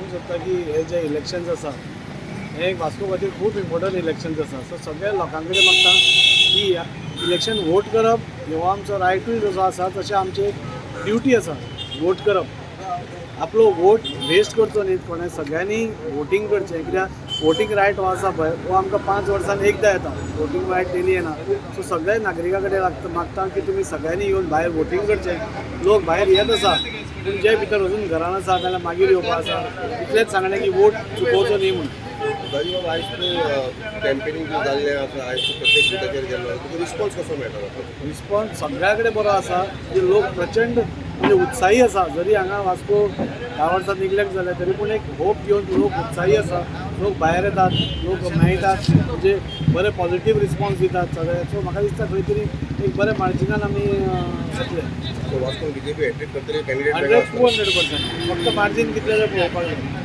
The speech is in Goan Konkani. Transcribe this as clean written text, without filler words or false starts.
सांगूंक सोदता की हे जे इलेक्शन्स आसा हे एक वास्को खातीर खूब इम्पॉर्टंट इलेक्शन्स आसा. सो सगळ्या लोकां कडेन मागता की इलेक्शन वोट करप हो आमचो रायटूय जसो आसा तशें आमची एक ड्युटी आसा वोट करप. आपलो वोट वेस्ट करचो न्ही कोणें, सगळ्यांनी वोटींग करचें, कित्याक वोटींग रायट हो आसा पळय हो आमकां 5 वर्सान एकदां येता, वोटींग रायट डेली येना. सो सगळ्या नागरिकां कडेन मागता की तुमी सगळ्यांनी येवन भायर वोटींग करचें. लोक भायर येत आसा पूण जे भितर अजून घरान आसा जाल्यार मागीर येवपा आसा. इतलेंच सांगलें की वोट चुकोवचो न्ही म्हूण. दाजी बाब, आयज तूं कॅम्पेनींग जे जाल्लें आसा, आयज तूं प्रत्येक बुथाचेर गेल्लो, तुका रिस्पॉन्स कसो मेळटा? रिस्पॉन्स सगळ्या कडेन बरो आसा. म्हणजे लोक प्रचंड म्हणजे उत्साही आसा. जरी हांगा वास्को 10 वर्सां निग्लेक्ट जालें तरी पूण एक होप घेवन लोक उत्साही आसा. लोक भायर येतात, लोक मेळटात, म्हणजे बरे पॉझिटीव रिस्पॉन्स दितात सगळे. सो म्हाका दिसता खंय तरी एक बरे मार्जिनान आमी येतले. सो वास्कोन बीजेपी हॅट्रीक करतली, कॅन्डिडेट 100 200%. फक्त मार्जीन कितलें तें पळोवपाक जाय.